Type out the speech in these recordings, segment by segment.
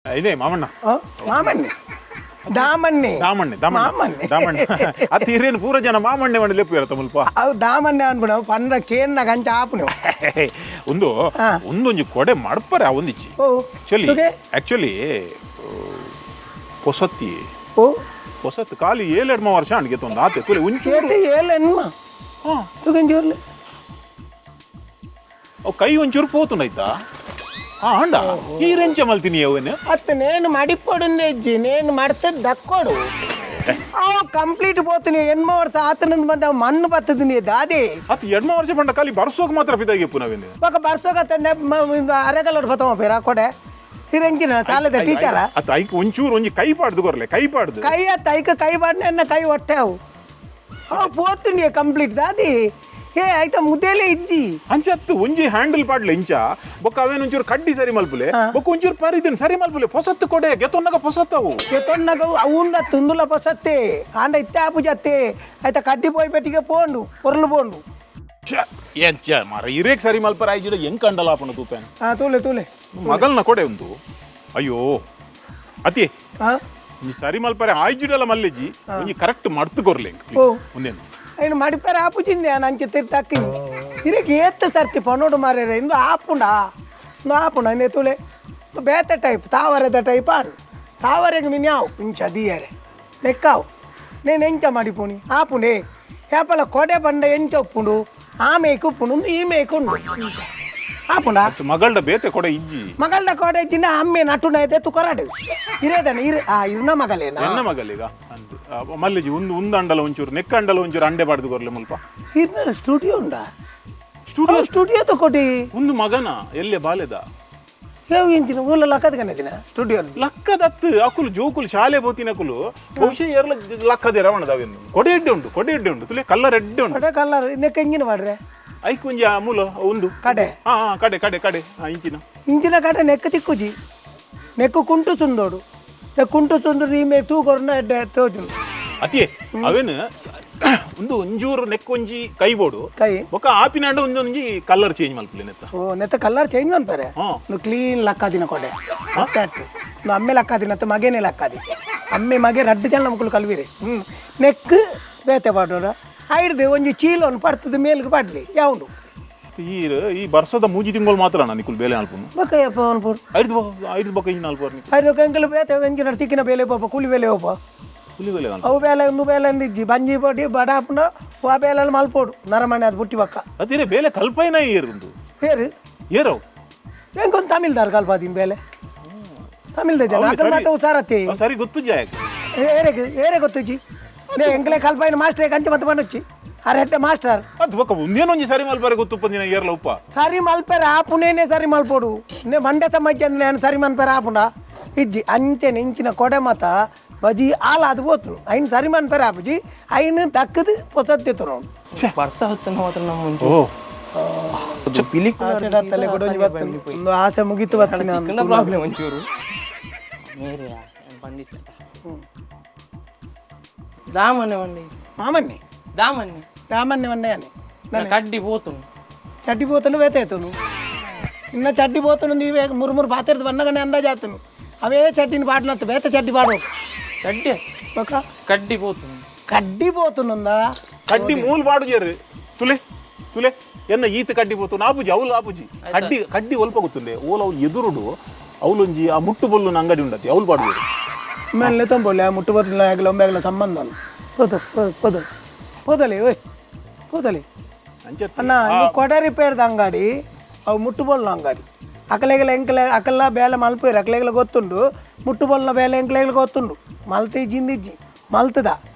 ಇದೇ ಮಾಮಣ್ಣ. ಮಾಮನ್ನೆ, ದಾಮನ್ನೆ. ದಾಮಣ್ಣೆ, ದಾಮಣ್ಣೆ. ಮಾಮನ್ನೆ. ದಾಮಣ್ಣೆ ಅತ್ತ. ಹಿರಿಯನ್ ಪೂರ ಜನ ಮಾಮಣ್ಣೆ ಮಂಡ ಲೆಪ್ಪು ಇರತ್ತ ಮುಲ್ಪ. ಅವು ದಾಮನ್ನೆ ಅನ್ಬಿಡ ಪಂದ್ರ ಕೇನ್ನ ಗಂಚ ಆಪುನು. ಒಂದು ಒಂದೊಂಜಿ ಕೊಡೆ ಮಡ್ಪರೆ ಆ ಒಂದಿಚ್ಚಿ. ಓ. ಆಕ್ಚುಲಿ ತುಗೆ? ಆಕ್ಚುಲಿ ಪೊಸತ್ತಿ. ಓ. ಪೊಸತ್ ಖಾಲಿ ಏಳೆಡ್ಮ ವರ್ಷ ಅಣ್ಗೆ ತೊಂದು ಆತೆ ತುಲೆ ಒಂಚೂರು. ಏತೆ ಏಲ್ ಎನ್ಮ? ಹಾ. ತುಗೆಂಜೋರ್ಲೆ. ಅವ್ ಕೈ ಒಂಚೂರು ಪೋತುಂಡು ಆಯ್ತಾ. ಹಾ ಅಂಡ ಈ ರೆಂಚ ಮಲ್ತೀನಿ ಅವನು. ಅತ್ತ ನೇನು ಮಡಿಪೊಡುಂದೆ ಇಜ್ಜಿ, ನೇನು ಮಡ್ತದ್ ದಕ್ಕೋಡು. ಅವು ಕಂಪ್ಲೀಟ್ ಪೋತೀನಿ ಎನ್ಮ ವರ್ಷ ಆತನಂದ್ ಬಂದ ಅವ್ ಮಣ್ಣು ಬತ್ತದ ದಾದಿ. ಅತ್ ಎಡ್ಮ ವರ್ಷ ಪಂಡ ಖಾಲಿ ಬರ್ಸೋಕ್ ಮಾತ್ರ ಪಿದಾಗಿಪ್ಪು ನಾವೇನು. ఒక ಬರ್ಸೋಗತ್ತಂದೆ ಅರೆಗಲ್ಲೋಡು ಬತ್ತವ ಪೇರ ಕೊಡೆ ಹಿರಂಗಿನ ಸಾಲದ ಟೀಚರ. ಅತ್ ಐಕ್ ಒಂಚೂರು ಒಂಜಿ ಕೈ ಪಾಡ್ದು ಕೊರ್ಲೆ, ಕೈ ಪಾಡ್ದು. ಕೈ ಅತ್ತ ಐಕ ಕೈ ಬಾಡ್ನೆ ಕೈ ಹೊಟ್ಟೆ ಅವು ಅವು ಪೋತುಂಡಿ ಕಂಪ್ಲೀಟ್ ದಾದಿ. ಹೇ ಆಯ್ತಾ ಮುದ್ದೇಲೆ ಇಜ್ಜಿ. ಅಂಚತ್ತು ಒಂಜಿ ಹ್ಯಾಂಡಲ್ ಪಾಡ್ಲೆ ಇಂಚ ಬೊಕ್ಕ ಅವೇನು ಒಂಚೂರು ಕಡ್ಡಿ ಸರಿ ಮಲ್ಪುಲೆ. ಬೊಕ್ಕ ಒಂಚೂರು ಪರಿದಿನ ಸರಿ ಮಲ್ಪುಲೆ. ಪೊಸತ್ತು ಕೊಡೆ ಗೆತೊನ್ನಗ ಪೊಸತ್ತವು. ಎತ್ತೊನ್ನಗ ಅವುಂದ ತುಂದುಲ ಪೊಸತ್ತೆ ಆಂಡ ಇತ್ತೆ ಆಪು ಜತ್ತೆ ಆಯ್ತಾ ಕಡ್ಡಿ ಪೋಯ್ ಪೆಟ್ಟಿಗೆ ಪೋಂಡು ಪೊರ್ಲು ಪೋಂಡು. ಛೆ, ಎಂಚ ಮಾರ ಇರೇಕ್ ಸರಿ ಮಲ್ಪರ ಐಜಿಡ ಹೆಂಗ್ ಕಂಡಲ ಆಪುಂಡು ತೂಪೇನ್. ಹಾ, ತೂಲೆ ತೂಲೆ. ಮಗಲ್ನ ಕೊಡೆ ಉಂದು. ಅಯ್ಯೋ ಅತಿ. ಹಾ. ಈ ಸರಿ ಮಲ್ಪರೆ ಆಯ್ಜಿಡಲ ಮಲ್ಲಿಜಿ ಒಂಜಿ ಕರೆಕ್ಟ್ ಮಡ್ತು ಕೊರ್ಲೆ. ಓ. ಒಂದೇನು. ఆయన మడిపారు ఆపుచింది అని అంచె తిరిగి తిరిగి ఏత్త సర్తి పన్నోడు మారేరే ఇందు ఆపుండా ఇందు ఆపుండా ఇందు ఎత్తులే బేత టైప్ తావరేద టైప్ ఆడు తావరేకి మిన్యావు ఇంచ దీయరే లెక్కావు నేను ఎంచ మడిపోని ఆపునే ಹೇಪಲ ಕೊಡೆ ಬಂಡ ಎಂಚ ಉಪ್ಪುಂಡು ಆ ಮೇಕ್ ಉಪ್ಪುಂಡು ಈ ಮೇಕ್ ಉಂಡು ಆಪುಂಡ. ಮಗಳ್ಡ ಬೇತೆ ಕೊಡೆ ಇಜ್ಜಿ. ಮಗಲ್ದ ಕೊಡೆ ಇಜ್ಜಿನ ಅಮ್ಮೆ ನಟುನ ಇದೆ ತು ಕೊರಾಡು ಇರೇದನ ಇರು ಆ ಇರ್ನ ಮಗಲೇನಾ? ಎನ್ನ ಮಗಲೀಗ ಅಂದ್ ಮಲ್ಲಿಜಿ ಒಂದು ಒಂದು ಅಂಡಲ ಒಂಚೂರು ನೆಕ್ಕ ಅಂಡಲ ಒಂಚೂರು ಅಂಡೆ ಪಾಡ್ದು ಕೊರ್ಲೆ ಮುಲ್ಪ. ಇರ್ನ ಸ್ಟುಡಿಯೋ ಉಂಡಾ? ಸ್ಟುಡಿಯೋ. ಸ್ಟುಡಿಯೋ ತಕೊಟಿ. ಒಂದು ಮಗನ ಎಲ್ಲೆ ಬಾಲೆದ. ಯಾವ ಇಂಚಿನ ಊಲ ಲಕ್ಕದ ಕಣದಿನ ಸ್ಟುಡಿಯೋ? ಲಕ್ಕದತ್ತು ಅಕುಲು ಜೋಕುಲು ಶಾಲೆ ಬೋತಿನ ಅಕುಲು ಬಹುಶಃ ಏರ್ಲ ಲಕ್ಕದೆ ರವಣದವೇನು. ಕೊಡೆ ಎಡ್ಡೆ ಉಂಟು, ಕೊಡೆ ಎಡ್ಡೆ ಉಂಟು ತುಲೆ, ಕಲ್ಲರ್ ಎಡ್ಡೆ ಉಂಟು. ಕಡೆ ಕಲ್ಲರ್ ಇನ್ನಕ್ಕೆ ಇಂಜಿನ ಮಾಡ್ರೆ. ಐಕ್ ಒಂಜಿ ಆ ಮೂಲ ಒಂದು. ಕಡೆ. ಹಾ ಹಾ, ಕಡೆ ಕಡೆ ಕಡೆ, ಹಾ ಇಂಚಿನ. ಇಂಚಿನ ಕಡೆ ನೆಕ್ ತಿಕ್ಕುಜಿ, ನೆಕ್ಕು ಕುಂಟು ಸುಂದೋಡು, ನೆಕ್ ಕುಂಟು ಸುಂದೋಡು. ಈ ಮೇ ತೂ ಕೊರ್ನ ಎಡ್ಡೆ ತೋಜು. ಅತಿಯೇ ಅವೇನು ಒಂದು ಒಂಜೂರು ನೆಕ್ ಒಂಜಿ ಕೈ ಬೋಡು. ಕೈ. ಬೊಕ್ಕ ಆಪಿನಾಂಡ ಒಂದೊಂಜಿ ಕಲರ್ ಚೇಂಜ್ ಮಲ್ಪುಲೆ ನೆತ್ತ. ಓ, ನೆತ್ತ ಕಲ್ಲರ್ ಚೇಂಜ್ ಅನ್ತಾರೆ. ಹಾ. నువ్వు ಕ್ಲೀನ್ ಲಕ್ಕಾದಿನ ಕೊಡೆ ಅತ್ತೆ నువ్వు ಅಮ್ಮೆ ಲಕ್ಕಾದಿನ ಮಗೇನೆ ಲಕ್ಕಾದಿ ಅಮ್ಮೆ ಮಗೆ ರಡ್ಡು ಜನ ನಮಕುಲು ಕಲ್ವಿರಿ. ಹ್ಞೂ, ನೆಕ್ ಬೇತೆ ಪಾಡೋಡ ಐಡ್ದು ಒಂಜಿ ಚೀಲವನ್ನು ಪಡ್ತದ ಮೇಲ್ಗೆ ಪಾಡ್ಲಿ ಯಾವುಂಡು. ಈ ಈ ಬರ್ಸದ ಮೂಜಿ ತಿಂಗಳು ಮಾತ್ರ ನಿಕುಲ್ ಬೇಲೆ ಅಲ್ಪುನು. ಬೊಕ್ಕ ಯಪ್ಪ ಅನ್ಪೋಡು. ಐದು ಐದು ಬೊಕ್ಕ ಇಂಜಿನ ಅಲ್ಪ ನಿಕುಲ್. ಐದು ಕಂಕಲ್ ಬೇತೆ ಎಂಚಿನ ತಿಕ್ಕಿನ ಬೇಲೆ ಪೋಪ, ಕೂಲಿ ಬೇಲೆ ಹೋಪ. ಹುಲಿ ಬೇಲೆ ಅಲ್ಪ. ಅವು ಬೇಲೆ ಒಂದು ಬೇಲೆ ಅಂದಿಜ್ಜಿ ಬಂಜಿ ಪೋಟಿ ಬಡಾಪುನ ಆ ಬೇಲೆಲ್ಲ ಮಲ್ಪೋಡು ನರಮಣೆ ಅದು ಬುಟ್ಟಿ ಬಕ್ಕ. ಅದಿರೆ ಬೇಲೆ ಕಲ್ಪೈನ ಏರುಂದು. ಬೇರು. ಏರವು. ಎಂಕೊಂದು ತಮಿಳ್ದಾರ್ ಕಲ್ಪಾದಿನ ಬೇಲೆ ತಮಿಳ್ದ ಜನ. ಅವ್ರು ಅಕಲ್ ಸರಿ. ಮಾತ ಉಸಾರತಿ. ಅವ್ ಸರಿ ಗೊತ್ತು ಜಾಯಕ್. ಏರೆ ಏರೆ ಗೊತ್ತುಜ್ಜಿ ನೇ ಎಂಕಲೆ ಕಲ್ಪಾಯಿನ ಮಾಸ್ಟ್ರೇ ಕಂಚಿ ಮತ್ತೆ ಪಣ್ಣುಚ್ಚಿ ಅರೆ ಹೆಡ್ಡೆ ಮಾಸ್ಟರ್. ಅದು ಬೊಕ್ಕ ಒಂದೇನೊಂಜಿ ಸರಿ ಮಲ್ಪರೆ ಗೊತ್ತುಪ್ಪಂದಿನ ಏರ್ಲ ಉಪ್ಪ. ಸರಿ ಮಲ್ಪೆರೆ ಆಪುನೇನೆ ಸರಿ ಮಲ್ಪೋಡು ನೇ ಮಂಡೆ ಸಮಾಜ ನಾನು ಸರಿ ಮನ್ಪೆರೆ ಆಪುಂಡ ಇಜ್ಜಿ ಅಂಚೆನೆ ಇಂಚಿನ ಕೊಡೆ ಮತ ಬಜಿ ಆಲ ಅದು ಪೋತು ಐನ್ ಸರಿ ಮನ್ಪೆರೆ ಆಪುಜಿ ಐನ್ ತಕ್ಕದು ಪೊಸತ್ತಿತ್ತು. ವರ್ಷ ಹೊತ್ತನ ಮಾತ್ರ ನಮ್ಮ ಮುಂಚೆ ಓ. ತಲೆ ಕೊಡೊಂಜಿ ಬರ್ತದೆ ಒಂದು ಆಸೆ ಮುಗೀತು ಬರ್ತೀನಿ ನಾನು. ಪ್ರಾಬ್ಲಮ್ ಒಂಚೂರು ಮೇರೆ ಬಂದಿತ್ತು ದಾಮನ್ನೆ వండి. ಮಾಮನ್ನಿ. ದಾಮನ್ನೆ. ರಾಮನ್ನೆ వండే. ಕಡ್ಡಿ ಪೋತು. ಚಡ್ಡಿ ಬೋತನು ವೇತಾಯ್ತನು ಇನ್ನ ಚಡ್ಡಿ ಬೋತನು ನೀವೇ ಮೂರು ಮೂರು ಪಾತ್ರದ ಬನ್ನಗನೆ ಅಂದಾಜಾತನು ಅವೇ ಚಡ್ಡಿನ ಪಾಡ್ನತ್ತು ಬೇತ ಚಡ್ಡಿ ಪಾಡು. ಕಡ್ಡಿ. ಬೊಕ್ಕ. ಕಡ್ಡಿ ಪೋತು. ಕಡ್ಡಿ ಬೋತನುಂದ. ಕಡ್ಡಿ ಮೂಲ್ ಪಾಡು ಜೇರು ತುಲೆ ತುಲೆ ಎನ್ನ ಈತ ಕಡ್ಡಿ ಪೋತು ನಾಪುಜಿ ಅವಳು ಆಪುಜಿ ಕಡ್ಡಿ ಕಡ್ಡಿ ಒಲ್ಪ ಗೊತ್ತುಂಡೆ ಓಲ ಅವ್ಲು ಎದುರುಡು ಅವಲೊಂಜಿ ಆ ಮುಟ್ಟು ಬೊಲ್ಲು ಅಂಗಡಿ ಉಂಡತಿ ಅವಳು ಪಾಡುವರು. ಮೇಲೆ ತೊಂಬೋಲೆ ಆ ಮುಟ್ಟು ಬೋತನ ಆಗಲ ಒಮ್ಮೆ ಸಂಬಂಧ ಪೋದು ಪೋದು ಪೋದು ಪೋದಲಿ ಓಯ್ ಪೋದಲಿ. ಅಂಚೆ. ಅಣ್ಣ, ಇದು ಕೊಡ ರಿಪೇರ್ದ ಅಂಗಡಿ ಅವು ಮುಟ್ಟು ಬೊಲ್ಲ ಅಂಗಡಿ ಅಕಲೆಗಲ ಎಂಕಲೆ ಅಕಲ್ಲ ಬೇಲೆ ಮಲ್ಪೇರು ಅಕಲೆಗಲ ಗೊತ್ತುಂಡು ಮುಟ್ಟು ಬೊಲ್ಲ ಬೇಲೆ ಎಂಕಲೆಗಲ ಗೊತ್ತುಂಡು ಮಲ್ತಿ ಜಿಂದಿಜ್ಜಿ ಮಲ್ತದ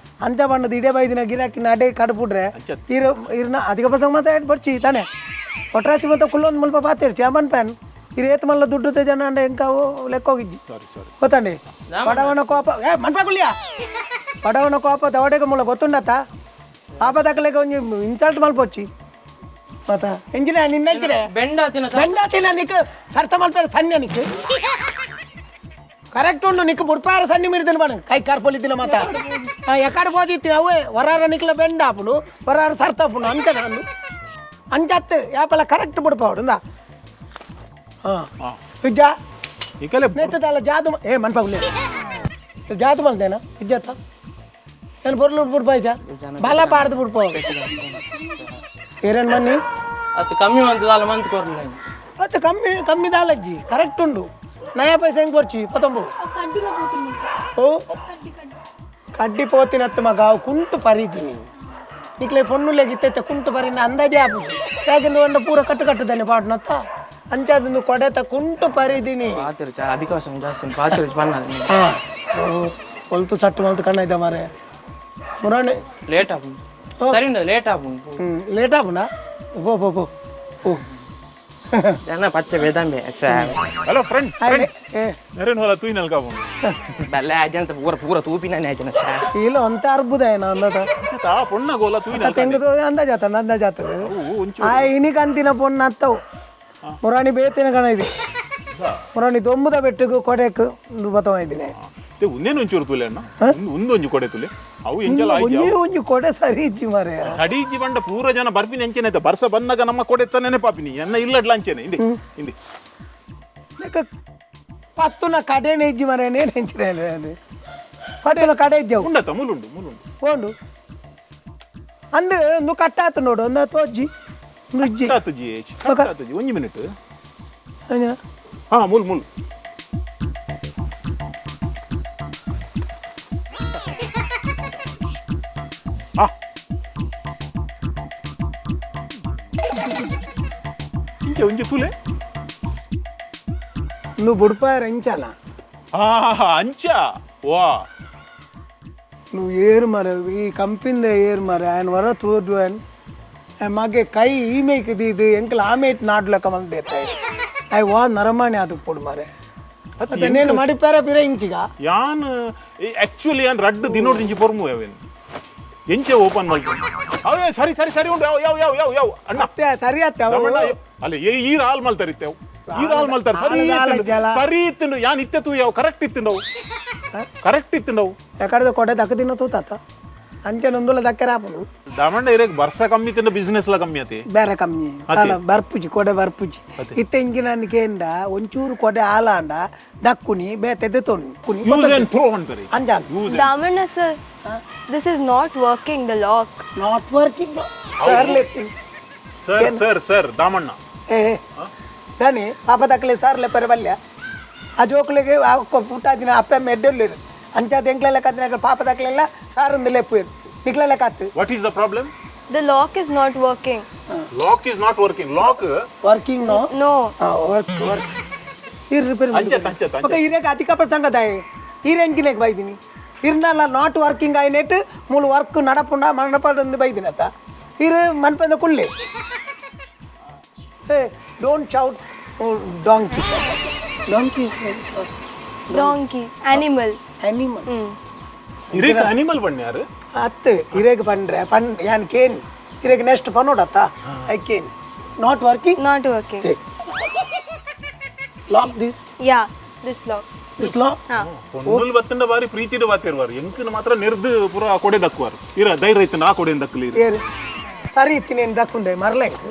ಅಂಚ ಬಣ್ಣದ ಇಡೇ ಬೈದಿನ ಗಿರಾಕಿ ನಡೆ ಕಡ್ಪುಡ್ರೆ. ಅಂಚೆ. ಇರು ಇರ್ನ ಅಧಿಕ ಪ್ರಸಂಗ ಮತ್ತೆ ಬೊರ್ಚಿ ತಾನೆ ಒಟ್ರಾಸಿ ಮತ್ತೆ ಕುಲ್ಲೊಂದು ಮುಲ್ಪ ಪಾತೇರು ಚಾಮನ್ ಪ್ಯಾನ್ ಇರು ಏತ್ ಮಲ್ಲ ದುಡ್ಡು ಜನ ಅಂಡ ಎಂಕಾವು ಲೆಕ್ಕ ಹೋಗಿಜ್ಜಿ. ಸಾರಿ ಸಾರಿ. ಗೊತ್ತಾಂಡಿ ಬಡವನ ಕೋಪ ಏ ಮನ್ಪಾಗುಲ್ಯಾ ಬಡವನ ಕೋಪ ದವಡೆಗೆ ಮುಲ್ಲ ಗೊತ್ತುಂಡತ್ತ ಪಾಪ ತಕಲೆಗೆ ಒಂಜಿ ಇನ್ಸಲ್ಟ್ ಮಲ್ಪೊಚ್ಚಿ ಮತ್ತ ಎಂಜಿನ ನಿನ್ನ ಬೆಂಡ ತಿನ್ನ. ಬೆಂಡಾತಿನ ನಿಕ್ ಸರ್ತ ಮಲ್ಪೇರು ಸಣ್ಣ ನಿಕ್ ಕರೆಕ್ಟ್ ಉಂಡು ನಿಕ್ ಬುಡ್ಪಾರ ಸಣ್ಣ ಮಿರಿದಿನ ಬಣ ಕೈ ಕಾರ್ಪೊಲಿದ್ದಿನ ಮಾತ ಎಕಡೆ పోదిತ್ತಿ ಅವೇ ವರಾರ ನಿಕ್ಲ ಬೆಂಡ ಆಪುಂಡು ವರಾರ ಸರ್ತ ಆಪುಂಡು ಅಂಚ ನಾನು ಅಂಚತ್ತು ಯಾಪಲ ಕರೆಕ್ಟ್ ಬುಡ್ಪಾವಡು ಇಂದ ಹಾಂ. ಹಾ. ಇಜ್ಜಾ. ಇಕಲೆ ನೆಟ್ಟದಲ್ಲ ಜಾದು ಏ ಮನ್ಪಾಗುಲೆ ಜಾದು ಮಲ್ದೇನಾ ಇಜ್ಜತ್ತ ನಾನು ಬೊರ್ಲು ಬಿಡ್ಪ ಇಜ್ಜ ಬಲ ಪಾಡ್ದು ಬಿಡ್ಪ ಏರೇನು ಮನ್ನಿ ಅದು ಕಮ್ಮಿ ಮಂತ್ ದಾಲ ಮಂತ್ ಕೊರ್ಲ ಅದು ಕಮ್ಮಿ ಕಮ್ಮಿ ದಾಲಜ್ಜಿ ಕರೆಕ್ಟ್ ಉಂಡು ನಯಾ ಪೈಸೆ ಹೆಂಗೆ ಕೊಡ್ಚಿ ಪತ್ತೊಂಬು ಓ ಕಡ್ಡಿ ಪೋತಿನತ್ತ ಮಗ ಅವು ಕುಂಟು ಪರಿತೀನಿ ನಿಕ್ಲೆ ಪೊಣ್ಣುಲೆಗ್ ಇತ್ತೈತೆ ಕುಂಟು ಪರಿನ ಅಂದಾಜೆ ಆಪುಜಿ ಯಾಕೆಂದ್ರೆ ಒಂದು ಪೂರ ಕಟ್ಟು ಕಟ್ಟುತ್ತಾನೆ ಪಾಡ್ನತ್ತ ಅಂಚಾದಿಂದು ಕೊಡೆತ ಕುಂಟು ಪರಿದ್ದೀನಿ ಪಾತಿರು ಚಾ ಅಧಿಕವಾಸ ಜಾಸ್ತಿ ಪಾತಿರು ಬಣ್ಣ ಹಾ ಒಲ್ತು ಸಟ್ಟು ಮಲ್ತು ಕಣ್ಣ ಇದ್ದ ಮಾರೆ ಮುರಾಣಿ ಲೇಟ್ ಆಪುಂಡು ಸರಿ ಉಂಡು ಲೇಟ್ ಆಪುಂಡು ಹ್ಞೂ ಲೇಟ್ ಆಪುಂಡ ಪೋ ಪೋ ಪೋ ಓ ಜನ ಪಚ್ಚೆ ಬೇದಂಬೆ ಹಲೋ ಫ್ರೆಂಡ್ ಏ ನರೇನ್ ಹೊಲ ತೂಯಿ ನಲ್ಕ ಬಲ್ಲೆ ಆಜಂತ ಪೂರ ಪೂರ ತೂಪಿನ ಆಯ್ತನ ಇಲ್ಲ ಅಂತ ಅರ್ಬುದ ಏನ ಅನ್ನದ ತಾ ಪೊಣ್ಣ ಗೋಲ ತೂಯಿ ನಲ್ಕ ತೆಂಗು ಅಂದಾಜಾತ ಅಂದಾಜಾತ ಒಂಚೂರು ಆ ಇನಿಕಂತಿನ ಪೊಣ್ಣ ಅತ್ತವು ಮುರಾಣಿ ಬೇತಿನ ಕಣ ಇದೆ ಮುರಾಣಿ ದೊಂಬುದ ಬೆಟ್ಟకు ಕೊಡೆಕ್ ಬತ್ತವ ಇದ್ದೀನಿ ते ಉಂದೇನು ಒಂಚೂರು ತುಲೆ ಅಣ್ಣ ಉಂದೊಂಜಿ ಕೊಡೆ ತುಲೆ ಅವು ಎಂಚಲ ಆಯ್ತು ಒಂಜಿ ಒಂಜಿ ಕೊಡೆ ಸರಿ ಇಜ್ಜಿ ಮಾರೆ ಚಡಿ ಇಜ್ಜಿ ಬಂಡ ಪೂರ ಜನ ಬರ್ಪಿನ ಎಂಚೆನೆ ಆಯ್ತಾ ಬರ್ಸ ಬಂದಾಗ ನಮ್ಮ ಕೊಡೆ ತನ್ನೇನೆ ಪಾಪಿನಿ ಎನ್ನ ಇಲ್ಲಡ್ಲ ಅಂಚೆನೆ ಹಿಂದೆ ಹಿಂದೆ ಲೆಕ್ಕ ಪತ್ತುನ ಕಡೆನೇ ಇಜ್ಜಿ ಮಾರೆ ನೇನು ಎಂಚಿನ ಅದು ಪತ್ತುನ ಕಡೆ ಇಜ್ಜವು ಉಂಡತ್ತ ಮುಲುಂಡು ಮುಲುಂಡು ಓಂಡು ಅಂದು ಒಂದು ಕಟ್ಟಾತು ನೋಡು ಒಂದು ತೋಜ್ಜಿ ನುಜ್ಜಿ ಕಟ್ಟಾತು ಜಿ ಎಚ್ ಕಟ್ಟಾತು ಜಿ ಒಂಜಿ ಮಿನಿಟ್ ಅಂಜನ ಹಾ ಮುಲ್ ಮುಲ್ ಹಾ ಇಂಚೆ ಒಂಜಿ ತುಲೆ నువ్వు బుడిపారు ఎంచాల ಹಾ ಅಂಚ ವಾ నువ్వు ఏరు మరి ఈ కంపిందే ఏరు మరి ఆయన వర తోడు ఆయన మాకే కై ఈమెకి ఇది ఎంకల ఆమె నాటులక మంది అవి వా నరమాణి అది మరి ಅತ್ತೆ నేను ಮಡಿಪಾರ ಪಿರ ಇಂಚಿಗ ಯಾನ್ ಆಕ್ಚುಲಿ ಯಾನ್ ರಡ್ಡು ದಿನೋಡ್ ದಿಂಚಿ ಪೊರ್ಮು ಯಾವೇನು ಎಂಚೆ ಓಪನ್ ಮಲ್ತು ಅವೇ ಸರಿ ಸರಿ ಸರಿ ಉಂಟು ಯಾವ ಯಾವ ಯಾವ ಯಾವ ಯಾವ ಅಣ್ಣ ಅತ್ತೆ ಸರಿ ಅತ್ತೆ ಅವು ರಮಣ ಅಲ್ಲ ಏ ಈರ್ ಹಾಲ್ ಮಲ್ತಾರ ಇತ್ತೆ ಅವು. ಈರ್ ಹಾಲ್ ಮಲ್ತಾರ ಸರಿ ಹಾಲ್ ಹಾಲ್ ಇತ್ತಿಂಡು. ಜಲ. ಸರಿ ಇತ್ತಿಂಡು ಯಾನ್ ಇತ್ತೆ ತೂ ಯಾವ ಕರೆಕ್ಟ್ ಇತ್ತಿಂಡವು ಕರೆಕ್ಟ್ ಇತ್ತಿಂಡವು ಎಕಡೆದ ಕೊಡೆ ದಕ್ಕ ದಿನ ತೂತಾತ ಅಂಚೆ ನೊಂದುಲ ದಕ್ಕರ ಆಪುಂಡು ದಮಣ್ಣ ಇರೇಗ್ ಬರ್ಸ ಕಮ್ಮಿ ತಿಂಡ ಬಿಸ್ನೆಸ್ ಲ ಕಮ್ಮಿ ಅತಿ ಬೇರೆ ಕಮ್ಮಿ ಅಲ್ಲ ಬರ್ಪುಜಿ ಕೊಡೆ ಬರ್ಪುಜಿ ಇತ್ತೆ ಇಂಚಿನ ಕೇಂಡ ಒಂಚೂರು ಕೊಡೆ ಆಲಾಂಡ ದಕ್ಕುನಿ ಬೇತೆ ತೊಣ್ಣು ಕುನಿ use and throw ಅಂತಾರೆ Anjaan use Damanna sir, this is not working, the lock. Not working sir sir sir sir Damanna ಏ ದಾನಿ ಪಾಪ ದಕ್ಕಲೆ ಸರ್ ಲೆಪ್ಪರೆ ಬಲ್ಯ ಆ ಜೋಕುಲಿಗೆ ಪುಟ್ಟ ದಿನ ಅಪ್ಪ ಅಮ್ಮ ಎಡ್ಡೆಲ್ಲೇರು ಅಂಚಾದ ಎಂಕ್ಲೆಲ್ಲ ಕತ್ತಿನ ಪಾಪ ದಕ್ಕಲೆಲ್ಲ ಸಾರ್ ಒಂದು ಲೆಪ್ಪು ನಿಕ್ಲೆಲ್ಲ ಕತ್ತು what is the problem The lock is not working. Lock is not working lock working no No. Work work ಇರ್ ರಿಪೇರಿ ಅಂಚೆ ಅಂಚೆ ಅಂಚೆ ఒక ಇರೇಕ ಅಧಿಕ ಪ್ರಸಂಗ ದಾಯೆ ಈರೆಂಕಿನೇಕ್ ಬೈದಿನಿ ಇರ್ನಲ್ಲ not working ಆಯ್ನೆಟ್ ಮೂಲು ವರ್ಕ್ ನಡಪುಂಡ ಮನಪಂದು ಬೈದಿನ ಅತ್ತ ಇರು ಮನ್ಪಂದ ಕುಳ್ಳೆ ಏ don't shout donkey donkey Donkey. Animal. Animal Hmm. ಇರೇಕ್ animal ಬಣ್ಣ ಯಾರು ಅತ್ತು ಇರೇಗ ಪಂಡ್ರೆ ಪಣ್ ಯಾನ್ ಕೇನ್ ಇರೇಗ next ಪನ್ನೋಡತ್ತ I can not working Not working. Lock this Yeah, this lock. This lock Huh. ಪೊಣ್ಣುಲ್ ಬತ್ತಂಡ ಬಾರಿ ಪ್ರೀತಿಡು ಬಾತಿರುವಾರು ಎಂಕನ ಮಾತ್ರ ನೆರ್ದು ಪೂರ ಆ ಕೊಡೆ ದಕ್ಕುವಾರು ಇರ ಧೈರ್ಯ ಇತ್ತು ಆ ಕೊಡೆ ದಕ್ಕಲಿ ಏರು ಸರಿ ಇತ್ತಿ ನೇನು ದಕ್ಕುಂಡೆ ಮರ್ಲೆಂಕ್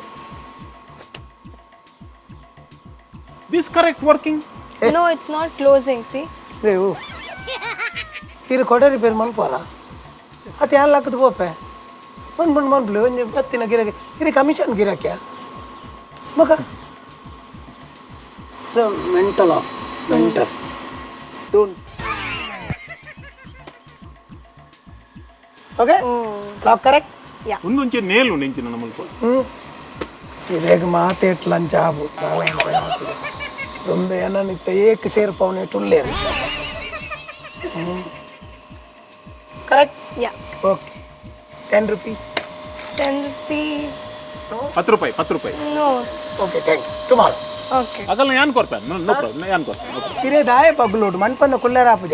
this correct working No, it's not closing, see? Devu ಇರು ಕೊಡೆ ರಿಪೇರಿ ಮನ್ಪೋರ ಅತ್ತೆ ಯಾನ್ ಲಕ್ಕದ ಪೋಪೆ ಮನ್ಪುಂಡು ಮನ್ಪುಲೆ ಒಂಜಿ ಬತ್ತಿನ ಗಿರಾಕಿ ಇರಿ ಕಮಿಷನ್ ಗಿರಾಕ್ಯ ಮಗ mental of mental don't okay lock correct Yeah. ಒಂದೊಂಚೆ ನೇಲು ನೆಂಚಿನ ನಮ್ಮಲ್ಪ ಹ್ಞೂ ಇದೇಗ ಮಾತೇಟ್ ಲಂಚ ಆಬು ರೊಂಬೆ ಏನನಿತ್ತ ಏಕ್ ಸೇರ್ಪವನೆ ಟುಲ್ಲೇರು correct Yeah. Okay 10 rupee 10 rupee. ಪತ್ತು ರೂಪಾಯಿ ಪತ್ತು ರೂಪಾಯಿ No. Okay thank you tomorrow Okay. ಆಗಲ್ಲ ಯಾನ್ ಕೊರ್ಪೆ ನೋ ಪ್ರಾಬ್ಲಮ್ ಯಾನ್ ಕೊರ್ಪೆ ಇರೇ ದಾಯ ಪಗ್ಲೋಡು ಮಣ್ಪನ್ನ ಕುಲ್ಲೇರ ಆಪುಜ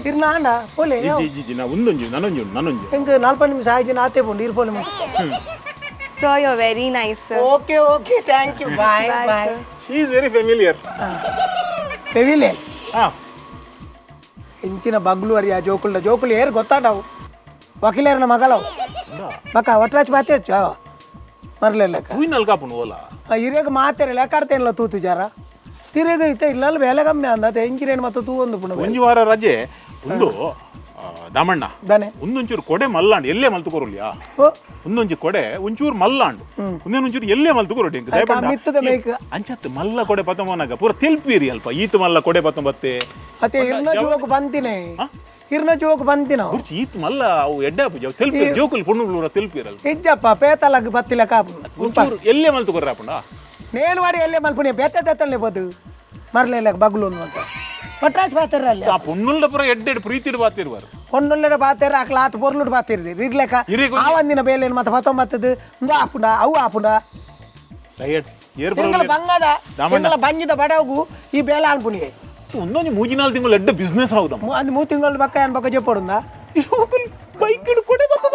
ಇರ್ನ ಆಂಡ ಪೋಲೆ ಇಜ್ಜಿ ಇಜ್ಜಿ ಇಜ್ಜಿ ನಾ ಒಂದೊಂಜಿ ನಾನೊಂಜಿ ಉಂಡು ನಾನೊಂಜಿ ಎಂಕ್ ನಾಲ್ಕು ನಿಮಿಷ ಆಯ್ತು ಆತೆ ಪೋಂಡು ಇರ್ ಪೋಲೆ Sir, you're very nice, sir. Okay okay thank you bye Bye, bye sir. She is very familiar ಫೆವಿಲೆ ಹಾ ಇಂಚಿನ ಬಗ್ಲು ಅರಿ ಆ ಜೋಕುಲ್ಡ ಜೋಕುಲು ಏರ್ ಗೊತ್ತಾಡವು ವಕೀಲರನ ಮಗಳವು ಬಕ್ಕ ಒಟ್ರಾಚ್ ಮಾತೇಡ್ಚು ಮರ್ಲೆಲ್ಲಕ್ಕ ತೂಯಿ ನಲ್ಕಾಪುಂಡು ಓಲಾ ಹಿರಿಯಗ ಮಾತೇರಲ್ಲ ಯಾಕಾಡ್ತೇನಲ್ಲ ತೂತು ಜಾರ ತಿರುಗ ಇತ್ತ ಇಲ್ಲ ಬೇಲೆ ಕಮ್ಮಿ ಅಂದ ಎಂಚಿನೇನು ಮತ್ತೆ ತೂ ಒಂದು ಪುನಃ ಒಂಜಿ ವಾರ ರಜೆ ಒಂದು ದಾಮಣ್ಣ ದಾನೆ ಒಂದೊಂಚೂರು ಕೊಡೆ ಮಲ್ಲಾಂಡ್ ಎಲ್ಲೇ ಮಲ್ತುಕೊರುಲ್ಯಾ ಓ ಒಂದೊಂಜಿ ಕೊಡೆ ಒಂಚೂರು ಮಲ್ಲಾಂಡು ಒಂದೊಂಚೂರು ಎಲ್ಲೇ ಮಲ್ತುಕೊರೊಡಿ ಎಂಕ್ ಆಯ್ತು, ಆ ಮಿತ್ತದ ಮೇಕ್. ಅಂಚತ್ ಮಲ್ಲ ಕೊಡೆ ಪತ್ತಂಬನಾಗ ಪೂರ ತೆಲ್ಪೀರಿ ಅಲ್ಪ ಈತ ಮಲ್ಲ ಕೊಡೆ ಪತ್ತಂಬತ್ತೆ ಅತ್ತೆ ಇರ್ನ ಜೋಕ್ ಬಂತಿನೇ ಇರ್ನ ಜೋಕ್ ಬಂತಿನ ಗುರ್ಚಿ ಈತ್ ಮಲ್ಲ ಅವು ಎಡ್ಡೆ ಪೂಜೆ ಅವು ತೆಲ್ಪೀರ್ ಜೋಕುಲ್ ಪೊಣ್ಣುಗಳು ತೆಲ್ಪೀರಲ್ಲ ಇಜ್ಜಪ್ಪ ಪೇತಲಗ್ ಬತ್ತಿಲ್ಲ ಕಾಪು ಒಂಚೂರು ಎಲ್ಲೇ ಮಲ್ತುಕೊರ್ರ ಅಪ್ಪಂಡ ನೇನು ವಾಡಿ ಎಲ್ಲೇ ಮಲ್ಪುಣಿ ಬೇತೆ ತೇತಲ್ನೇ ಬೋದು ಮರ್ಲೆಲ್ಲ ಬಗ್ಲು ಅಂತ ಮಟ್ರಾಸ್ ಬಾತೆರ ಅಲ್ಲಿ ಆ ಪೊಣ್ಣುಲ್ಡ ಪೂರ ಎಡ್ಡೆಡ್ ಪ್ರೀತಿಡ್ ಬಾತಿರುವರು ಪೊಣ್ಣುಲ್ಲಡ ಬಾತೆರ ಅಕ್ಲ ಆತ ಪೊರ್ಲುಡ್ ಬಾತಿರ್ದಿ ಇರ್ಲೆಕ ಇರಿಗ್ ಆ ಒಂದಿನ ಬೇಲೇನು ಮತ್ತೆ ಪತ್ತೊಂಬತ್ತದು ಒಂದು ಆಪುಂಡ ಅವು ಆಪುಂಡ ಸೈಡ್ ಏರ್ ತಿಂಗಳ ಬಂಗದ ದಾಮಣ್ಣ. ತಿಂಗಳ ಬಂಜಿದ ಬಡವಗು ಈ ಬೇಲೆ ಅನ್ಪುಣಿಗೆ ಒಂದೊಂದು ಮೂಜಿನಾಲ್ ತಿಂಗಳು ಎಡ್ಡೆ ಬಿಸ್ನೆಸ್ ಹೌದಮ್ಮ ಅದು ಮೂರು ತಿಂಗಳು ಬಕ್ಕ ಏನ್ ಬಕ್ಕ ಜೊಪ್ಪಡುಂದ ಬೈಕ್ ಕೊಡೆ ಬತ್ತ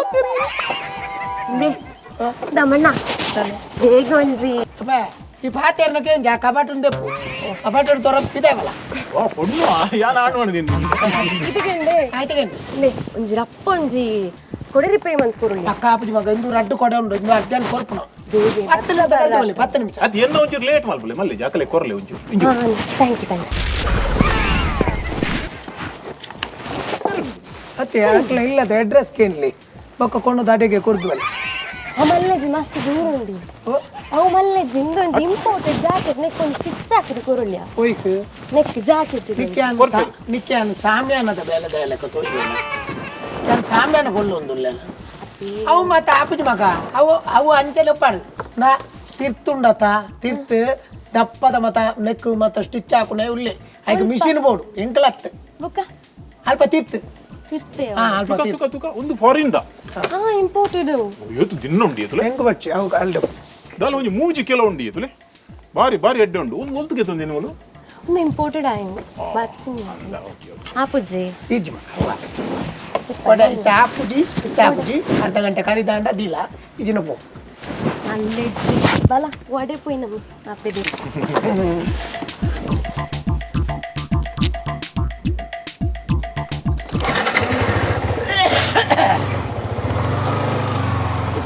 ದಮಣ್ಣ ಬೇಗ ಒಂಜಿ ತುಮೆ ಈ ಪಾತೇರ್ನಕ್ಕೆ ಜಾ ಕಬಾಟು ದೆಪ್ಪು ಕಬಾಟು ತೊರಪ್ಪಿದೇವಲ್ಲ ವಾ ಪೊಣ್ಣು ಯಾನ್ ಆಡ್ ಮಾಡಿದ್ದೀನಿ ಇದಕ್ಕೆ ಆಯ್ತು ಗಂಟೆ ಲೇ ಒಂಜಿ ರಪ್ಪ ಒಂಜಿ ಕೊಡೆ ರಿಪೇರಿ ಮಂತ್ ಕೊರುಳಿ ಪಕ್ಕ ಆಪುಜಿ ಮಗ ಇಂದು ರಡ್ಡು ಕೊಡೆ ಉಂಡು ಇಂದು ಅರ್ಜೆಂಟ್ ಕೊರ್ಪುನ 10 ನಿಮಿಷ ಕರ್ದು 10 ನಿಮಿಷ ಅದು ಎನ್ನ ಒಂಚೂರು ಲೇಟ್ ಮಲ್ಪಲೆ ಮಲ್ಲಿ ಜಾಕಲೆ ಕೊರಲೆ ಒಂಚೂರು ಇಂಚೂರು thank you thank you ಅತ್ತೆ ಅಕ್ಲ ಇಲ್ಲದ ಅಡ್ರೆಸ್ ಕೇನ್ಲಿ ಬೊಕ್ಕ ಕೊಂಡು ದಾಟಿಗೆ ಕೊರ್ದು ಅಲ್ಲಿ ಆ ಮಲ್ಲೆಜಿ ಮಸ್ತ್ ದೂರ ಉಂಡಿ ಅವು ಮಲ್ಲೆಜಿ ಇಂದೊಂಜಿ imported jacket neck ಒಂದು ಸ್ಟಿಚ್ ಹಾಕಿದ್ ಕೊರುಳ್ಯ ಒಯ್ಕ್ ನೆಕ್ ಜಾಕೆಟ್ ನಿಕ್ಯಾನ್ ನಿಕ್ಯಾನ್ ಸಾಮ್ಯಾನದ ಬೇಲೆ ದಾಯಲಕ ತೋಜಿ ಯಾನ್ ಸಾಮ್ಯಾನ ಬೊಲ್ಲೊಂದುಲ್ಲ ಅವು ಮತ್ತೆ ಆಪುಜಿ ಮಗ ಅವು ಅವು ಅಂಚೆಲೆ ಉಪ್ಪಾಡು ನಾ ತಿರ್ತುಂಡತ ತಿರ್ತು ದಪ್ಪದ ಮತ ನೆಕ್ ಮತ್ತ ಸ್ಟಿಚ್ ಹಾಕುನೆ ಉಲ್ಲೆ ಐಕ್ ಮಿಷಿನ್ ಬೋರ್ಡು ಎಂಕಲತ್ತು ಬೊಕ್ಕ ಅಲ್ಪ ತಿರ್ತು ತಿರ್ತೆ ಹಾ ಅಲ್ಪ ತುಕ ತಿರ್ತು ತುಕ ತುಕ ಒಂದು ಫಾರಿನ್ the ಹಾ ಇಂಪೋರ್ಟೆಡ್ ಏತು ದಿನ ಉಂಡು ಏತುಲೆ ಹೆಂಗ್ ಬಚ್ಚಿ ಅವು ಅಲ್ಡು ದಾಲ ಒಂಜಿ ಮೂಜಿ ಕೆಲ ಉಂಡು ಏತುಲೆ ಬಾರಿ ಬಾರಿ ಎಡ್ಡೆ ಉಂಡು ಒಂದು ಒಲ್ತು ಗೆತ್ತೊಂದು ನೀವು ಒಂದು ಇಂಪೋರ್ಟೆಡ್ ಆಯ್ನು ಬರ್ತೀನಿ ಓಕೆ ಓಕೆ ಆಪುಜಿ ಈಜಿ ಮಗ ಅವ್ವ. ಕೊಡೆ ಇತ್ತ ಆಪುಜಿ ಇತ್ತ ಆಪುಜಿ ಅರ್ಧ ಗಂಟೆ ಕಲಿದಾಂಡ ದಿಲ ಇಜಿನ ಪೋ ಅಲ್ಲೆಜ್ಜಿ ಬಲ ವಡೆ ಪೋಯಿನಮ್ಮ ಆಪೆದೆ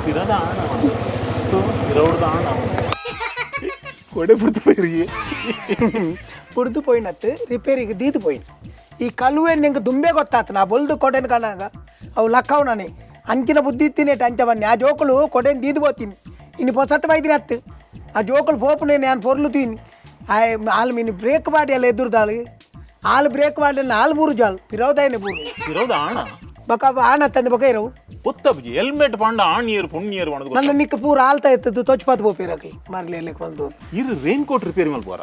ಪಿರದ ಆಣ ಪಿರೌಡ್ದ ಆಣ ಕೊಡೆ ಪುಡ್ತು ಪೈರಿ ಪುಡ್ದು ಪೋಯಿನತ್ತು ರಿಪೇರಿಗೆ ದೀದು ಪೋಯಿನ ಈ ಕಲುವೆ ನಿಂಗೆ ದುಂಬೆ ಗೊತ್ತಾತು ನಾ ಬೊಲ್ದು ಕೊಡೆನ್ ಕಾಣಾಗ ಅವು ಲಕ್ಕವು ನಾನೇ ಅಂಚಿನ ಬುದ್ಧಿ ಇತ್ತಿನೇಟ ಅಂಚ ಬನ್ನಿ ಆ ಜೋಕುಲು ಕೊಡೆನ್ ದೀದು పోತೀನಿ ಇನ್ನು ಪೊಸತ್ತು ಬೈದಿನ ಅತ್ತು ಆ ಜೋಕುಲು ಪೋಪುನೆ ನಾನು ಪೊರ್ಲು ತೀನಿ ಆಲ್ ಮೀನು ಬ್ರೇಕ್ ಮಾಡಿ ಅಲ್ಲ ಎದುರ್ದಾಳು ಆಲ್ ಬ್ರೇಕ್ ಮಾಡಿ ನಾಲ್ ಮೂರು ಜಾಲ್ ಪಿರೋದಾಯನೆ ಬೂರು ಪಿರೌದ ಆಣ ಬಕ ಆಣ ತಂದೆ ಬಕ ಇರವು ಗೊತ್ತಬುಜಿ ಹೆಲ್ಮೆಟ್ ಪಾಂಡ ಆಣಿಯರ್ ಪೊಣ್ಣಿಯರ್ ಮಾಡೋದು ನನ್ನ ನಿಕ್ಕ ಪೂರ ಆಲ್ತಾ ಇತ್ತದ್ದು ತೊಚ್ಪಾತ್ ಪೋಪಿರಕಿ ಮಾರ್ಲಿ ಎಲ್ಲಿಗೆ ಬಂದು ಇರು rain coat repair ಮಲ್ಪೋರ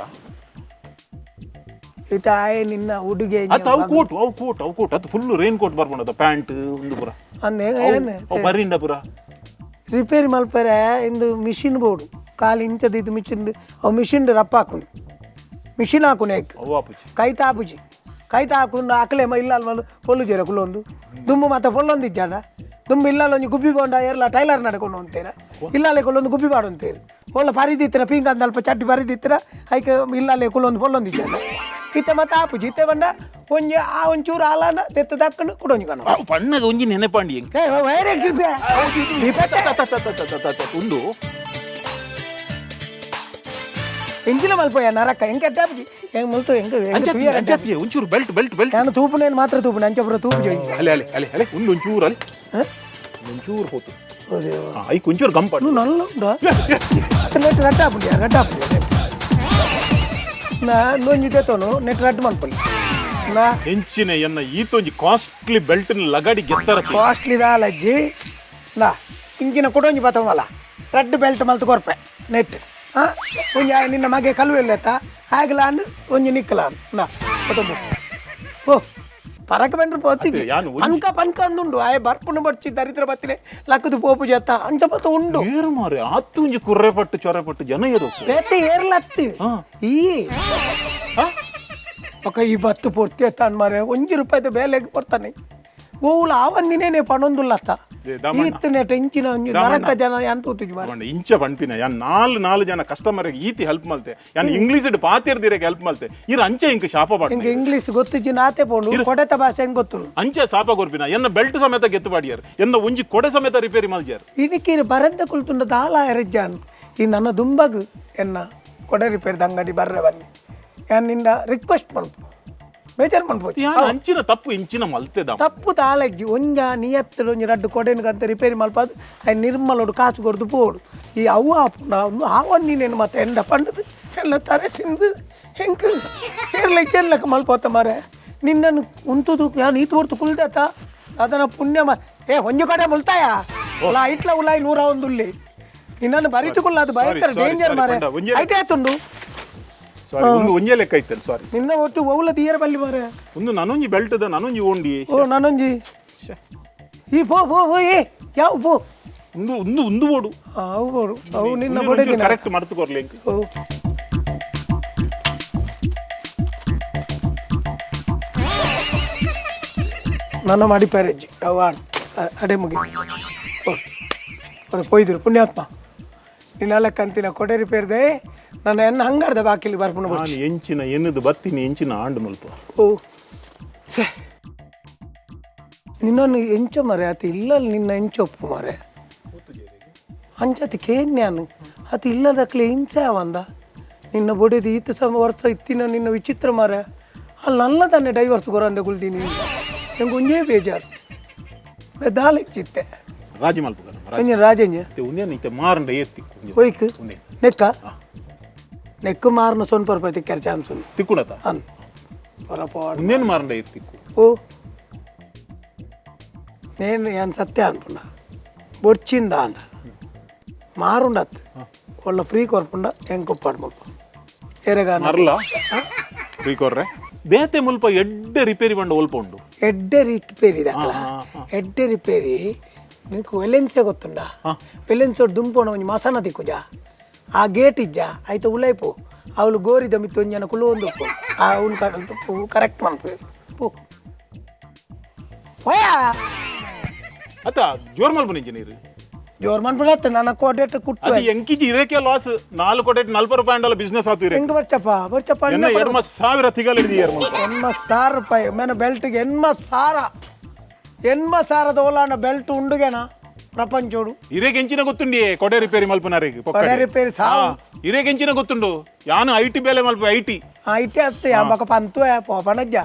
ಇತ್ತ ಆಯ್ ನಿನ್ನ ಉಡುಗೆ ಅತ್ತ ಅವು ಕೋಟ್ ಅವು ಕೋಟ್ ಅವು ಕೋಟ್ ಅದು full rain coat ಬರ್ಕೊಂಡದ pant ಒಂದು ಪೂರ ಅನ್ನೆ ಏನು ಅವು ಬರಿಂಡ ಪೂರ ರಿಪೇರಿ ಮಲ್ಪರೆ ಇಂದು ಮಿಷಿನ್ ಬೋರ್ಡು ಕಾಲು ಇಂಚದ ಇದು ಮಿಷಿನ್ ಅವು ಮಿಷಿನ್ ರಪ್ಪ ಹಾಕುನು ಮಿಷಿನ್ ಹಾಕುನು ಏಕ್ ಅವು ಆಪುಜಿ ಕೈಟ ಆಪುಜಿ ಕೈಟ ಹಾಕೊಂಡು ಆಕಲೆ ಇಲ್ಲ ಅಲ್ವಲ್ಲ ಪೊಲ್ಲು ಜೇರ ಕುಲ್ಲೊಂದು ದುಂಬು ಮತ್ತೆ ಪೊಲ್ಲೊಂದು ಇಜ್ಜಾಡ ದುಂಬು ಇಲ್ಲ ಒಂಜಿ ಗುಬ್ಬಿ ಬೋಂಡ ಏರ್ಲ ಟೈಲರ್ ನಡ್ಕೊಂಡು ಅಂತೀರ ಇಲ್ಲಲ್ಲೇ ಕುಲ್ಲೊಂದು ಗುಬ್ಬಿ ಬಾಡು ಅಂತೀರಿ ಒಳ್ಳೆ ಪರಿದಿತ್ತಿರ ಪಿಂಕ್ ಅಂದ ಅಲ್ಪ ಚಟ್ಟಿ ಪರಿದಿತ್ತಿರ ಐಕೆ ಇಲ್ಲಲ್ಲೇ ಕುಲ್ಲೊಂದು ಪೊಲ್ಲೊಂದು ಇಜ್ಜಾಡ ಇತ್ತೆ ಮತ್ತೆ ಆಪುಜಿ ಇತ್ತೆ ಬಂಡ ಒಂಜಿ ಆ ಒಂಚೂರು ಆಲಾನ ತೆತ್ತು ದಕ್ಕಂಡು ಕುಡೊಂಜಿ ಕಣ ಅವು ಪಣ್ಣಗ ಒಂಜಿ ನೆನಪಾಂಡಿ ಎಂಕ್ ಏ ವೈರೇ ಗಿರ್ಬೆ ಉಂಡು ಎಂಜಿನ ಮಲ್ಪೋಯ ನರಕ ಹೆಂಗೆ ಅಡ್ಡಾಪುಜಿ ಹೆಂಗೆ ಮುಲ್ತು ಹೆಂಗೆ ಹೆಂಗೆ ಅಂಚತ್ತಿ ಒಂಚೂರು belt belt belt ನಾನು ತೂಪುನೇನು ಮಾತ್ರ ತೂಪುನೆ ಅಂಚಪುರ ತೂಪು ಜೋಯಿ ಅಲೆ ಅಲೆ ಅಲೆ ಅಲೆ ಒಂದು ಒಂಚೂರು ಅಲೆ ಒಂಚೂರು ಹೋತು ಐಕ್ ಒಂಚೂರು ಗಂಪ ನಲ್ಲ ಉಂಡು ನೆಟ್ ರಡ್ಡ ಆಪುಂಡಿ ರಡ್ಡ ಆಪುಂಡಿ ನಾ ನೊಂಜಿ ತೇತೋನು ನೆಟ್ ರಡ್ಡು ಮನ್ಪೊಲಿ ನಾ ಹೆಂಚಿನ ಎನ್ನ ಈತೊಂಜಿ ಕಾಸ್ಟ್ಲಿ ಬೆಲ್ಟ್ ಲಗಡಿ ಗೆತ್ತರ ಕಾಸ್ಟ್ಲಿ ದಾಲಜ್ಜಿ ನಾ ಇಂಚಿನ ಕೊಡೊಂಜಿ ಬತ್ತವಲ್ಲ ರಡ್ಡು ಬೆಲ್ಟ್ ಮಲ್ತು ಕೊರ್ಪೆ ನೆಟ್ ಹಾಂ ಒಂಜಿ ಆಯ್ ನಿನ್ನ ಮಗೆ ಕಲ್ಲು ಹಾಗಲಾಂಡ್ ಒಂಜಿ ನಿಕ್ಕಲಾಂಡ್ ನಾ ಬತ್ತಂಬು ಓ ಪರಕ ಬಂದ್ರೆ ಪೋತಿಗೆ ಅದೇ, ಯಾನು ಒಂಜಿ- ಪನ್ಕ ಪನ್ಕ ಅಂದುಂಡು ಆಯ್ ಬರ್ಪುಂಡು ಬಡ್ಚಿ ದರಿದ್ರ ಬತ್ತಿನೆ ಲಕ್ಕದು ಪೋಪು ಜತ್ತ ಅಂಚ ಬತ್ತ ಉಂಡು ಏರು ಮಾರೆ ಆತು ಒಂಜಿ ಕುರ್ರೆ ಪಟ್ಟು ಚೊರೆ ಪಟ್ಟು ಜನ ಏರು ಬೇತೆ ಏರ್ಲತ್ತು ಈ ఒక ಈ ಬತ್ತು ಪೂರ್ತಿ ಎತ್ತಾನ್ ಮಾರೆ ಒಂಜಿ ರೂಪಾಯಿದ ಬೇಲೆಗೆ ಕೊಡ್ತಾನೆ ಓವುಲ ಆ ಒಂದಿನೇನೆ ಪಣೊಂದುಲ್ಲತ್ತ ಏ, ದಾಮಣ್ಣ. ಈತ್ತನೇಟ ಇಂಚಿನ ಒಂಜಿ ನರಕ ಜನ ಎಂತ ತೂತುಜಿ ಮಾರೆ ಪಂಡ ಇಂಚ ಪನ್ಪಿನ ಯಾನ್ ನಾಲ್ ನಾಲ್ ಜನ ಕಸ್ಟಮರ್ ಈತಿ ಹೆಲ್ಪ್ ಮಲ್ತೆ ಯಾನ್ ಇಂಗ್ಲೀಷ್ ಪಾತಿರ್ದಿರಕ್ಕೆ ಹೆಲ್ಪ್ ಮಲ್ತೆ ಇರ್ ಅಂಚೆ ಇಂಕ್ ಶಾಪ ಪಾಡ್ನೆ ಇಂಕ ಇಂಗ್ಲೀಷ್ ಗೊತ್ತಿಜ್ಜಿ ನಾತೆ ಪೋಂಡು ಕೊಡೆತ ಭಾಷೆ ಹೆಂಗ್ ಗೊತ್ತುಂಡು ಅಂಚೆ ಶಾಪ ಕೊರ್ಪಿನ ಎನ್ನ ಬೆಲ್ಟ್ ಸಮೇತ ಗೆತ್ತು ಪಾಡಿಯಾರ್ ಎನ್ನ ಒಂಜಿ ಕೊಡೆ ಸಮೇತ ರಿಪೇರಿ ಮಲ್ಜಾರ್ ಇದಕ್ಕೆ ಬರಂದ ಕುಲ್ತುಂಡ ದಾಲ ಎರಜ್ಜಾನ್ ಈ ನನ್ನ ದುಂಬಗು ಎನ್ನ ಕೊಡೆ ರಿಪೇರ್ದ ಅಂಗಡಿ ಬರ್ರೆ ಬನ್ನಿ ಯಾನ್ ನಿಂದ ರಿಕ್ವೆಸ್ಟ್ ಮನ್ಪು ಬೇಜಾರು ಮನ್ಪು. ಯಾನ್ ಅಂಚಿನ ತಪ್ಪು ಇಂಚಿನ ಮಲ್ತೆದ? ತಪ್ಪು ತಾಳೆಜ್ಜಿ. ಒಂಜ ನಿಯತ್ತಡು ಒಂಜಿ ರಡ್ಡು ಕೊಡೆನ್ಗಂತ ರಿಪೇರಿ ಮಲ್ಪಾದು ಐನ್ ನಿರ್ಮಲೋಡು ಕಾಸು ಕೊರ್ದು ಪೋಡು. ಈ ಅವು ಆಪುಂಡ ಒಂದು ಆವೊಂದಿನೇನು ಮತ್ತೆ ಎಂಡ ಪಂಡದು ಎಲ್ಲ ತರೆ ತಿಂದು ಹೆಂಗೆ ಏರ್ಲ ಚೆಲ್ಲಕ ಮಲ್ಪೋತ ಮಾರೆ. ನಿನ್ನನ್ನು ಉಂತುದು ಯಾನ್ ಈತು ಹೊರ್ತು ಕುಲ್ದಾತ ಅದನ್ನ ಪುಣ್ಯ ಮ ಏ ಒಂಜಿ ಕಡೆ ಮುಲ್ತಾಯ ಉಲಾ ಇಟ್ಲ ಉಲಾಯಿ 101 ಉಲ್ಲಿ. ನಿನ್ನನ್ನು ಬರಿಟುಕುಲ್ಲ ಅದು ಭಯಂಕರ sorry, danger sorry, ಮಾರೆ. ಪಂಡ, ಒಂಜೆ- ಐಟೇ ಆತುಂಡು. ಸಾರಿ, ಒಂದು ಒಂಜೆ ಲೆಕ್ಕ ಇತ್ತಲ್ಲ, ಸಾರಿ. ನಿನ್ನ ಒಟ್ಟು ಒವ್ಲ ತೀಯರ ಬಲ್ಲಿ ಮಾರೆ. ಒಂದು ನಾನೊಂಜಿ ಬೆಲ್ಟದ ನಾನೊಂಜಿ ಓಂಡಿ. ಓ ನಾನೊಂಜಿ ಈ ಪೋ ಪೋ ಪೋ ಏ ಯಾವ ಪೋ. ಒಂದು ಒಂದು ಒಂದು ಓಡು. ಅವು ಬೋಡು ಅವು ನಿನ್ನ ಬೊಡೆದಿನ. ಕರೆಕ್ಟ್ ಮರ್ತು ಕೊರ್ಲಿ ಎಂಕ್. ಓ ನನ್ನ ಮಾಡಿ ಪ್ಯಾರೇಜ್ ಅವು ಅಡೆ ಮುಗಿ ಓ ಅವ್ರು ಪೋಯ್ದಿರು ಪುಣ್ಯಾತ್ಮ. ನಿನ್ನೆಲ್ಲ ಕಂತಿನ ಕೊಡೆ ರಿಪೇರ್ದೆ ನನ್ನ ಎನ್ನ ಹಂಗಾರ್ದ ಬಾಕಿಲಿ ಬರ್ಪುಣ. ನಾನು ಎಂಚಿನ ಎನ್ನದು ಬತ್ತಿನಿ ಎಂಚಿನ ಆಂಡ್ ಮುಲ್ಪ. ಓ ನಿನ್ನನ್ನು ಎಂಚ ಮರೆ ಆತ ಇಲ್ಲ ನಿನ್ನ ಎಂಚ ಒಪ್ಪು ಮಾರೆ. ಅಂಚತಿ ಕೇನ್ಯಾನು ಆತ ಇಲ್ಲದಕ್ಲೆ ಹಿಂಸೆ ಅವಂದ ನಿನ್ನ ಬೊಡೆದು ಈತ ಸಮ ವರ್ಷ ಇತ್ತಿನ ನಿನ್ನ ವಿಚಿತ್ರ ಮಾರೆ. ಅಲ್ಲಿ ನನ್ನ ತಾನೆ ಡೈವರ್ಸ್ ಕೊರಂದೆ ಕುಲ್ತೀನಿ ನಂಗೆ ಒಂಜೇ ಬೇಜಾರು ದಾಲೆ ಚಿತ್ತೆ. ರಾಜಿ ಮಲ್ಪ ರಾಜಿ. ಒಂಜಿ ರಾಜಂಜ. ಒಂದೇ ಇತ್ತೆ ಮಾರಂಡ ಏತ್ ತಿಕ್ಕು. ಒಯ್ಕ್. ಒಂದೇ. ನೆಕ್ಕ ನೆಕ್ಕು ಮಾರನ ಸೊನ್ಪ ರೂಪಾಯಿ ತಿಕ್ಕಾರ ಚಾನ್ಸ್ ಉಂಡು. ತಿಕ್ಕುಣತ. ಅನ್ ಹೊರಪೋಡು. ಒಂದೇನು ಮಾರಂಡ ಏತ್ ತಿಕ್ಕು. ಓ నేను ಏನು ಸತ್ಯ ಅನ್ಪುಂಡ ಬೊಡ್ಚಿಂದ ಅಂಡ ಮಾರುಂಡತ್ ಒಳ್ಳ ಫ್ರೀ ಕೊರ್ಪುಂಡ ಹೆಂಗ್ ಮುಲ್ಪ ಏರೆಗ. ಮರ್ಲ ಫ್ರೀ ಕೊರ್ರೆ ಬೇತೆ ಮುಲ್ಪ ಎಡ್ಡೆ ರಿಪೇರಿ ಬಂಡ ಒಲ್ಪ ಉಂಡು. ಎಡ್ಡೆ ರಿಪೇರಿ ದಾಕಲ ಎಡ್ಡೆ ರಿಪೇರಿ నీకు వెలెన్సే ಗೊತ್ತುಂಡ? ವೆಲೆನ್ಸೋಡ್ ದುಂಪೋಣ ಒಂಜಿ ಮಸನ ತಿಕ್ಕುಜ ಆ ಗೇಟ್ ಇಜ್ಜ ಐತ ಉಲೈಪು ಅವಳು ಗೋರಿದ ಮಿತ್ತು ಒಂಜನ ಕುಲು ಒಂದು ಆ ಅವ್ನು ಕರೆಕ್ಟ್ ಮನ್ಪು ಪೋ ಹೋಯಾ. ಅತ್ತ ಜೋರ್ ಮಲ್ಪ ಇಂಜಿನಿಯರ್. ಜೋರ್ ಮನ್ಪುಡತ್ತ ನನ್ನ ಕೋಟೆಟ್ ಕುಟ್ಟು. ಅದು ಎಂಕಿಜಿ ಇರೇಕೆ ಲಾಸ್ 4 ಕೋಟಿ 40 ರೂಪಾಯಿ ಅಂಡಲ ಬಿಸ್ನೆಸ್ ಆತು ಇರೇಕೆ. ಹೆಂಗ್ ಬರ್ಚಪ್ಪ ಬರ್ಚಪ್ಪ. ಎನ್ನ 2,000 ತಿಗಲ್ ಹಿಡಿದಿಯಾರ ಮುಲ್ಪ. 80,000 ರೂಪಾಯಿ ಮೇನ ಬೆಲ್ಟ್ಗೆ 80,000 80,000ದ ಓಲಾನ ಬೆಲ್ಟ್ ಉಂಡುಗೆನ ಪ್ರಪಂಚೋಡು. ಇರೇಗೆ ಎಂಚಿನ ಗೊತ್ತುಂಡಿ ಕೊಡೆ ರಿಪೇರಿ ಮಲ್ಪನಾರಿಗೆ. ಕೊಡೆ ರಿಪೇರಿ ಸಾವು. ಇರೇಗೆ ಎಂಚಿನ ಗೊತ್ತುಂಡು ಯಾನು I T ಬೇಲೆ ಮಲ್ಪ I T. I T ಅತ್ತೆ ಬಕ ಪಂತು ಪೋಪನಜ್ಜ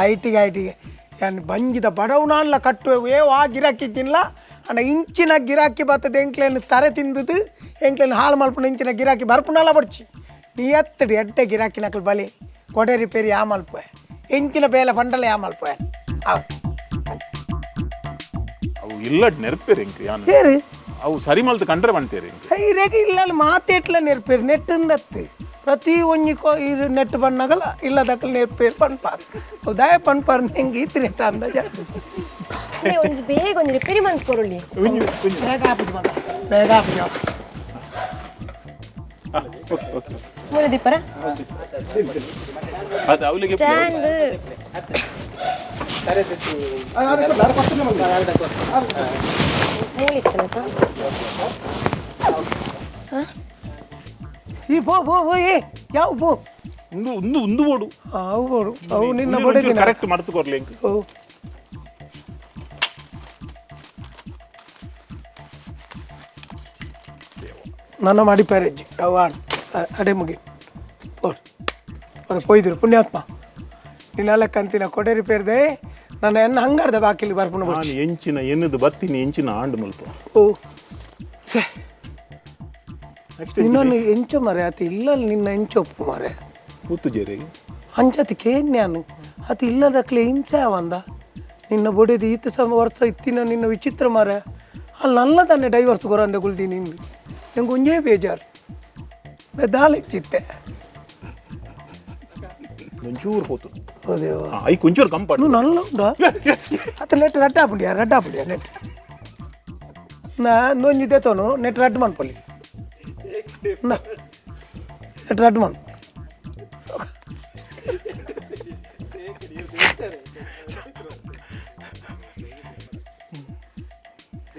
ಐಟಿಗೆ ಐಟಿಗೆ ಯಾನ್ ಬಂಜಿದ ಬಡವನಾನ್ಲ ಕಟ್ಟುವೆ ಏ ಆ ಗಿರಾಕಿ ತಿನ್ಲ ಅಣ್ಣ ಇಂಚಿನ ಗಿರಾಕಿ ಬರ್ತದೆ ಎಂಕ್ಲೇನು ತರೆ ತಿಂದದು ಎಂಕ್ಲೇನು ಹಾಳು ಮಲ್ಪುನ ಇಂಚಿನ ಗಿರಾಕಿ ಬರ್ಪುನಲ್ಲ ಬಡ್ಚಿ ನೀ ಎತ್ತಡಿ ಎಡ್ಡೆ ಗಿರಾಕಿ ನಕಲ್ ಬಲಿ ಕೊಡೆ ರಿಪೇರಿ ಯಾ ಮಲ್ಪುವೆ ಎಂಚಿನ ಬೇಲೆ ಫಂಡಲ ಯಾ ಮಲ್ಪುವೆ ಅವ್. ಅವು ಇಲ್ಲಡ್ ನೆರ್ಪೇರು ಎಂಕ್ ಯಾನು. ಏರು. ಅವು ಸರಿ ಮಲ್ತು ಕಂಡ್ರೆ ಬಂತೇರಿ ಎಂಕ್. ಸೈರೇಗ ಇಲ್ಲ ಮಾತೇಟ್ಲ ನೆರ್ಪೇರು ನೆಟ್ಟಿಂದತ್ತು ಪ್ರತಿ ಒಂಜಿ ಕೋ ಇರು ನೆಟ್ ಬಣ್ಣಗಲ ಇಲ್ಲದಕ್ಕಲ್ ನೆರ್ಪೇರು ಪನ್ಪಾರ್ ದಯ ಪನ್ಪಾರ್ ಹೆಂಗೆ ಇತ್ತು ನೆಟ್ಟ ಅಂದಾಜ. ಒಂಜಿ ಬೇಗ ಒಂಜಿ ರಿಪೇರಿ ಮಂತ್ ಕೊರೊಲಿ. ಒಂಜಿ ಒಂಜಿ. ಬೇಗ ಆಪುಜಿ ಮಗ ಬೇಗ ಆಪುಜಿ. Okay okay. ಮೂಲ ದೀಪರ. ಅದು ಅವಲಿಗೆ. ಸ್ಟ್ಯಾಂಡ್. ಮೂಲ ಇತ್ತನಪ್ಪ. ಈ ಪೋ ಪೋ ಪೋ ಏ ಯಾವ ಪೋ. ಒಂದು ಒಂದು ಒಂದು ಓಡು. ಅವು ಬೋಡು ಅವು ನಿನ್ನ ಬೊಡೆದಿನ. ಕರೆಕ್ಟ್ ಮರ್ತು ಕೊರ್ಲಿ ಎಂಕ್. ಓ ನನ್ನ ಮಾಡಿ ಪ್ಯಾರೇಜ್ ಅವು ಅಡೆ ಮುಗಿ ಪೋ ಅವ್ರು ಪೋಯ್ದಿರು ಪುಣ್ಯಾತ್ಮ ನಿನ್ನೆಲ್ಲ ಕಂತಿನ ಕೊಡೆ ರಿಪೇರ್ದೆ ನನ್ನ ಎನ್ನ ಹಂಗಾರ್ದ ಬಾಕಿಲಿ ಬರ್ಪುಣ. ನಾನು ಎಂಚಿನ ಎನ್ನದು ಬತ್ತಿನಿ ಎಂಚಿನ ಆಂಡ್ ಮುಲ್ಪ. ಓ ನೆಕ್ಸ್ಟ್. ನಿನ್ನನ್ನು ಎಂಚ ಮರೆ ಆತ ಇಲ್ಲ ನಿನ್ನ ಎಂಚ ಒಪ್ಪು ಮಾರೆ. ಕೂತು ಜೇರಿಗೆ. ಅಂಚತಿ ಕೇನ್ಯಾನು ಆತ ಇಲ್ಲದಕ್ಲೆ ಹಿಂಸೆ ಅವಂದ ನಿನ್ನ ಬೊಡೆದು ಈತ ಸಮ ವರ್ಷ ಇತ್ತಿನ ನಿನ್ನ ವಿಚಿತ್ರ ಮಾರೆ. ಅಲ್ಲಿ ನನ್ನ ತಾನೆ ಡೈವರ್ಸ್ ಕೊರಂದೆ ಕುಲ್ತೀನಿ ನಂಗೆ ಒಂಜೇ ಬೇಜಾರು ದಾಲೆ ಚಿತ್ತೆ. ಒಂಚೂರು ಹೋತು. ಓದೇವ. ಐಕ್ ಒಂಚೂರು ಕಂಪಾಡು. నువ్వు నల్ల ఉండా అతను నెట్ రడ్డ ఆపుండియా రడ్డ ఆపుండియా నెట్ నా నొంజి తెతోను నెట్ రడ్డు మన్పల్లి నా నెట్ రడ్డు మన్.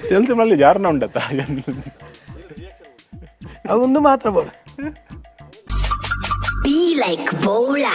ತೆಲ್ತು ಮಲ್ಲಿ ಜಾರನ ಉಂಡತ್ತ. ಅದು ಒಂದು ಮಾತ್ರ ಬೋಡ. Be like Bola.